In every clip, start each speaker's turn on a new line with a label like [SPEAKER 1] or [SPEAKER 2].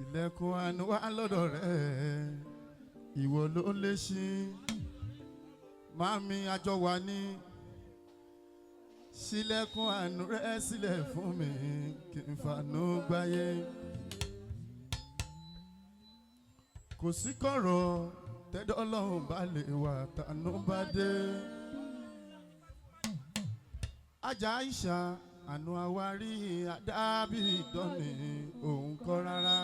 [SPEAKER 1] Ilẹ̀kùn àánú wà lọ́dọ̀ rẹ̀, ìwọ ló lè ṣí. Màmí àjọ wà ní ṣílẹ̀kùn àánú rẹ̀ sílẹ̀ fún mi kí n fàánú gbáyé. Kò sí kọ̀rọ̀ tẹ́dọ̀ Ọlọ́run bá lè wà tànú bá dé. Ajá Aisha àánú àwárí àdábì ìdánì òun kọ́ rárá.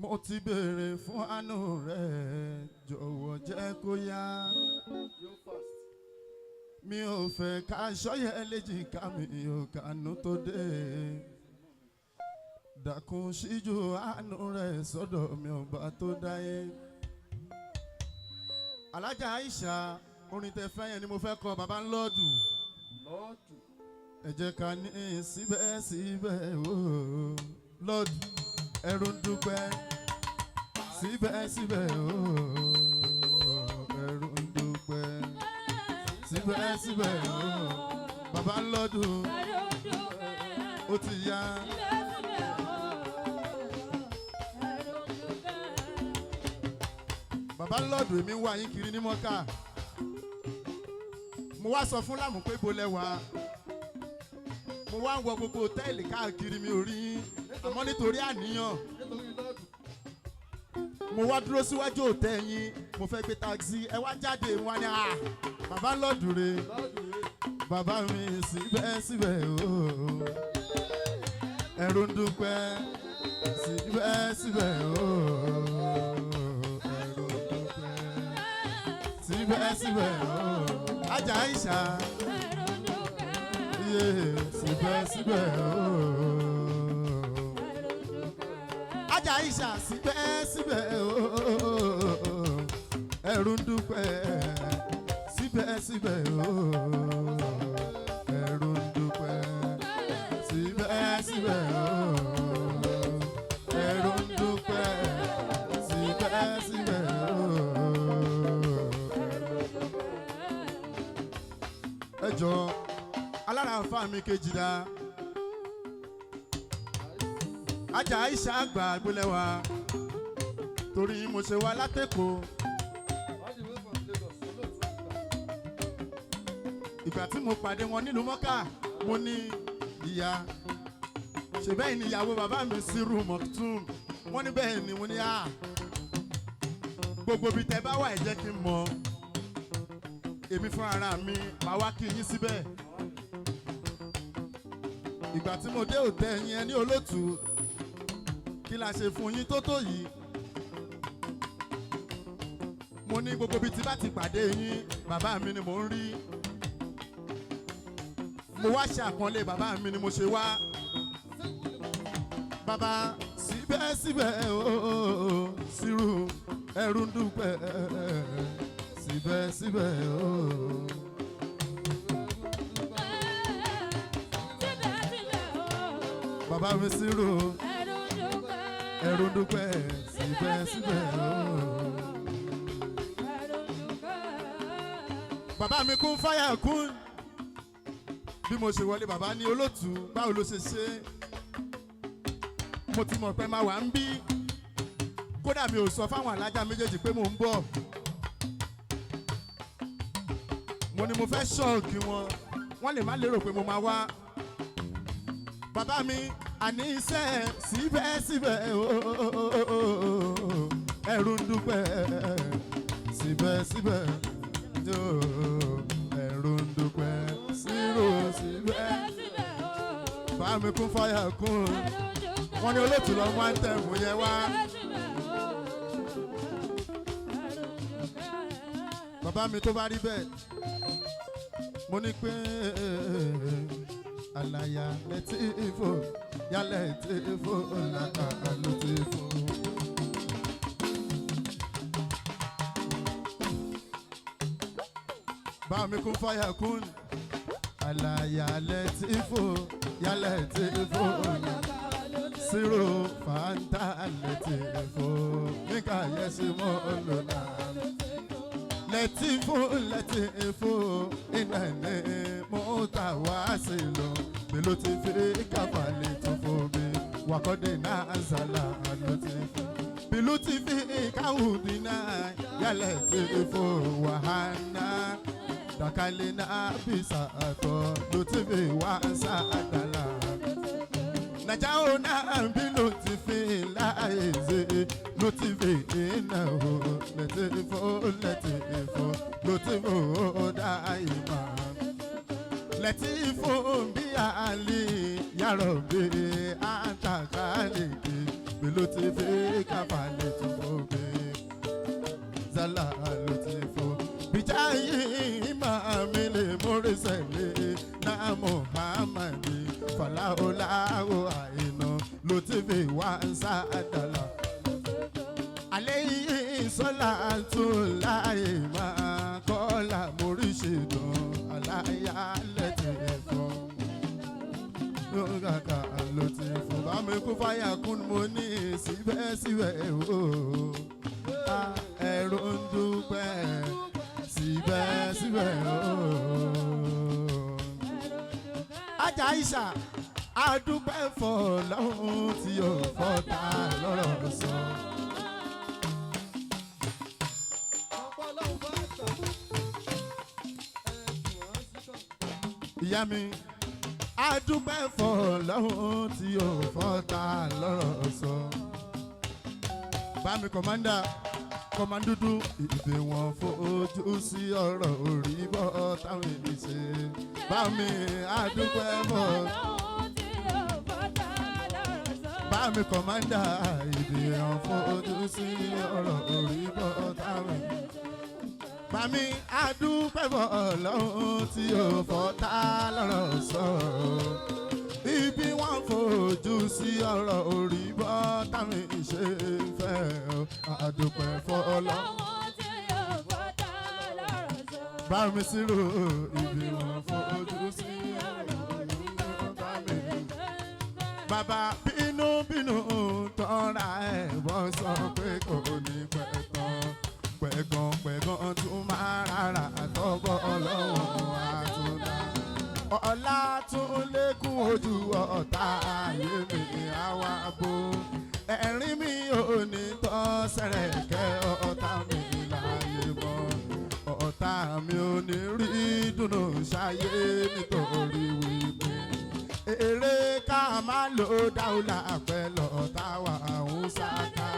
[SPEAKER 1] Mo ti béèrè fún àánú rẹ̀, jọ̀wọ́ jẹ́ kó yá. Mi ò fẹ́ ká ṣọ́yẹ́ léjìká mi ò kànú tó dé. Dàkún síjú àánú rẹ̀ sọ́dọ̀ mi ọba tó dáyé. Alájà Aisha, orin tẹ fẹ́ yẹn ni mo fẹ́ kọ baba ńlọ́ọ̀dù. Ẹ jẹ́ ká ní síbẹ̀síbẹ̀ ooo lọ́ọ̀dù ẹ̀rù ń dúpẹ́ síbẹ̀síbẹ̀ ooo ẹ̀rù ń dúpẹ́ síbẹ̀síbẹ̀ ooo baba ńlọ́ọ̀dù ó ti yá. Baba ńlọ́ọ̀dù èmi ń wá yín kiri ní mọ́kà. Mo wá sọ fún Lámù pé bo lẹ wà. Mo wá ń wọ gbogbo hòtẹ́ẹ̀lì káàkiri mi ò rí yín, àmọ́ nítorí àníyàn mo wá dúró síwájú hòtẹ́ẹ̀ yín, mo fẹ́ gbé taxi, ẹ wá jáde wá ní à bàbá ńlọ́ọ̀dù re bàbá mi síbẹ̀síbẹ̀ ooo ẹ̀rù ń dúpẹ́ síbẹ̀síbẹ̀ ooo ẹ̀rù ń dúpẹ́ síbẹ̀síbẹ̀ ooo Ajá Aisha iye síbẹ̀síbẹ̀ ooo Ajá Aisha síbẹ̀síbẹ̀ ooo ẹ̀rù ń dúpẹ́ síbẹ̀síbẹ̀ ooo ẹ̀rù ń dúpẹ́ síbẹ̀síbẹ̀ ooo ẹ̀rù ń dúpẹ́ síbẹ̀síbẹ̀ ooo. Ẹ jọ alára àǹfà mi kejì dá Ajá Aisha àgbà gbólẹ́wà torí mo ṣe wá látẹ̀kọ́. Ìgbà tí mo pàdé wọn nílùú Mọ́kà mo ní ìyá ṣe bẹ́ẹ̀ ni ìyàwó bàbá mi Sírù Mọ̀tún wọ́n ní bẹ́ẹ̀ ni mo ní à gbogbo ibi tẹ́ bá wà ẹ jẹ́ kí n mọ̀ èmi fún ara mi màá wá kí yín síbẹ̀. Ìgbà tí mo dé òtẹ́ yín ẹ ní olótùú kí la ṣe fún yín tó tó yìí. Mo ní gbogbo ibi tí bá ti pàdé yín bàbá mi ni mò ń rí. Mo wá ṣe àpọ́nlé bàbá mi ni mo ṣe wá. Bàbá síbẹ̀síbẹ̀ ooo Sírù ẹ̀rù ń dúpẹ́ síbẹ̀síbẹ̀ ooo. Bàbá mi Sírù ẹ̀rù ń dúpẹ́ síbẹ̀síbẹ̀ ooo. Bàbá mi kún fáyà kún. Bí mo ṣe wọlé bàbá ní olótùú báwo ló ṣe ṣe. Mo ti mọ̀ pé máa wà ń bí. Kódà mi ò sọ fáwọn alájà méjèèjì pé mò ń bọ̀. Mo ní mo fẹ́ ṣọ́ọ̀kì wọn, wọ́n lè má lérò pé mo máa wá. Bàbá mi àní iṣẹ́ síbẹ̀síbẹ̀ ooo ẹ̀rù ń dúpẹ́ síbẹ̀síbẹ̀ ooo ẹ̀rù ń dúpẹ́ sírò síbẹ̀. Bá mi kún fáyà kún wọ́n ní olóòtú lọ wá ń tẹ̀mú yẹn wá. Bàbá mi tó bá rí bẹ́ẹ̀ mo ní pé àlàyé létí ìfò yálẹ̀ tí ìfò làkà ló ti fò. Bá mi kún fáyà kún àlàyé létí ìfò yálẹ̀ tí ìfò sírò fàǹtà létí ìfò níkà yẹsí mọ́ lọ́la lẹ́tí fún lẹ́tí fún iná ní mọ́tà wá sí lọ bí ló ti fi káfà lè tún fún mi. Wakode na zala lutifu. Bilutifi kaudina yaletifu wahana. Dakalina bisa ato lutifi wa sadala. Najaona bilutifi laize lutifi inahu letifu letifu lutifu daima. Letifu bi ali ya Rabbi anta khaliki bilutifi kafaletifu bi zala lutifu bijayi imamile murisele na Muhammadi falaolahu aina lutifi wa sadala alayhi salatu lahi ma kola murishidun alaya letifu kàkà ló ti fún bá mi kú fáyà kún mo ní síbẹ̀síbẹ̀ o ẹ̀rù ń dúpẹ́ síbẹ̀síbẹ̀ o. Ajá Ìṣà adúpẹ́ fọlọ́hún tí yóò fọ́ta lọ́rọ̀ sọ. Ìyá mi adúpẹ́ fọlọ́hún tí yóò fọ́ta lọ́rọ̀ sọ. Bámi kọ̀mándà kọ̀mándúdú ìdè wọn fojú sí ọ̀rọ̀ orí bọ́ táwọn èdè ṣe. Bámi adúpẹ́ fọ. Bámi kọ̀mándà ìdè wọn fojú sí ọ̀rọ̀ orí bọ́ táwọn èdè ṣe. Bámi adúpẹ́ fọlọ́hún tí yóò fọ́ta lọ́rọ̀ sọ. Ibi wọ́n fojú sí ọ̀rọ̀ orí bọ́ táwọn ìṣe fẹ́ adúpẹ́ fọlọ́hún. Bámi sírò ibi wọ́n fojú sí ọ̀rọ̀ orí bọ́ táwọn ìṣe. Bàbá bínúbínú tọ́ra ẹ̀ wọ́n sọ pé kò ní pẹ́ tán. Pẹ̀gàn pẹ̀gàn tún máa rárá tọ́bọ̀ ọlọ́run àtúndà. Ọlá tún lékún ojú ọ̀tá ayé mi àwa bo. Ẹ̀rín mi ò ní tọ́ sẹ̀rẹ̀kẹ́ ọ̀tá mi láyé mọ́. Ọ̀tá mi ò ní rí dùnú ṣayé nítorí wípé. Eré ká máa lo dáúlà pẹ̀lú ọ̀tá wa ń sáká.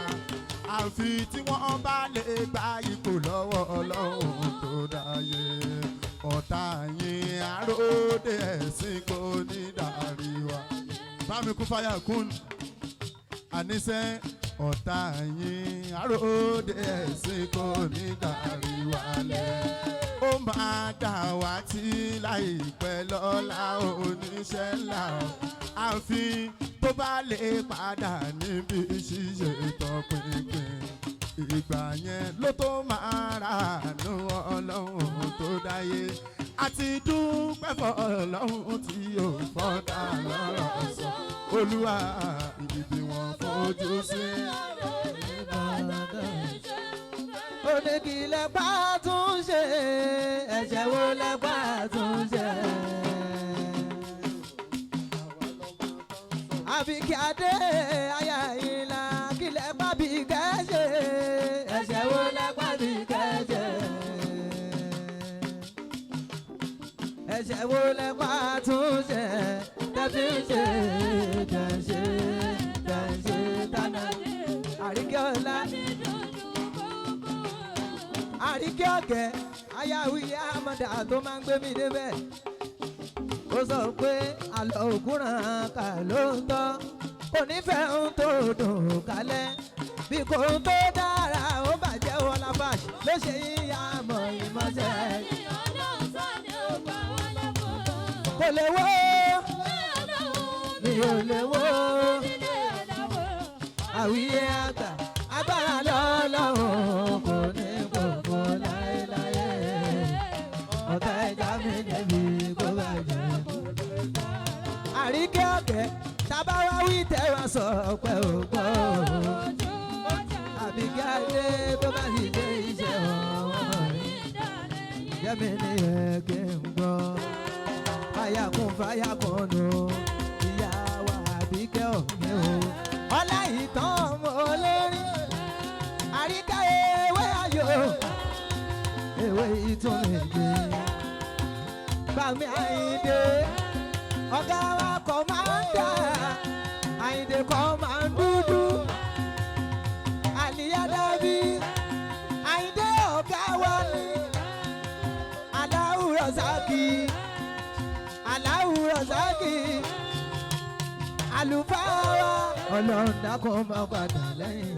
[SPEAKER 1] Àfi tí wọ́n bá lè gba ipò lọ́wọ́ ọlọ́run tó dáyé. Ọ̀tá yín àròdé ẹ̀sìn kò ní dàrí wa. Bámi kú fáyà kún. Àníṣe ọ̀tá yín àròdé ẹ̀sìn kò ní dàrí wa lẹ̀. Ó máa dà wá tí láìpẹ́ lọ́la oníṣẹ́ ńlá. Àfi tó bá lè padà níbi ṣíṣe ìtọpinpin. Ìgbà yẹn ló tó máa ràánú ọlọ́run tó dáyé. Àti dúpẹ́ fọlọ́run tí yóò fọ́dà lọ́rọ̀ sọ. Olúwa ibi wọn fojú sí.
[SPEAKER 2] Ó ní kí lẹ́pà tún ṣe, ẹ̀ṣẹ̀ wo lẹ́pà tún ṣe. Àbí kí adé aya ìlà kí lẹ́pà bí kẹ́ ṣe, ẹ̀ṣẹ̀ wo lẹ́pà bí kẹ́ ṣe. Ẹ̀ṣẹ̀ wo lẹ́pà tún ṣe, tẹ̀sí ṣe, tẹ̀ṣe, tẹ̀ṣe tánà. Àríkẹ́ ọ̀la. Àríkẹ́ ọ̀kẹ́ ayáwíyá amọ̀dà tó máa ń gbé mi débẹ̀. Ó sọ pé àlọ́ òkúràn kà ló ń tọ́. Kò nífẹ̀ẹ́ ohun tó dùn kálẹ̀. Bí kò ń tó dára ó bàjẹ́ wọlá bàṣ ló ṣe yíya mọ̀ ìmọ̀ṣẹ́. Kò lè wó, mi ò lè wó. Àwíyé àgbà agbára lọ́lọ́run kò ní gbogbo láéláé. Ọ̀tá ẹja mi débi kó bàjẹ́. Àríkẹ́ ọ̀kẹ́ tábà wá wí tẹ́wà sọ pé ò gbọ́. Àbíkẹ́ adé tó bá sì dé iṣẹ́ ọ̀hún. Jẹ́mi ní ẹ̀ kí n gbọ́. Fáyàkùn fáyàkùn nù. Ìyá wa Àbíkẹ́ ọ̀kẹ́ o. tún lè gbé. Bàmí Àyìndé, ọ̀gá wa kọ̀mándà, Àyìndé kọ̀mándúdú, Àlìyádábí, Àyìndé ọ̀gá wa ni, Aláwùrọ̀ Sákì, Aláwùrọ̀ Sákì, àlùfáà wa, Ọlọ́run dákun máa padà lẹ́yìn.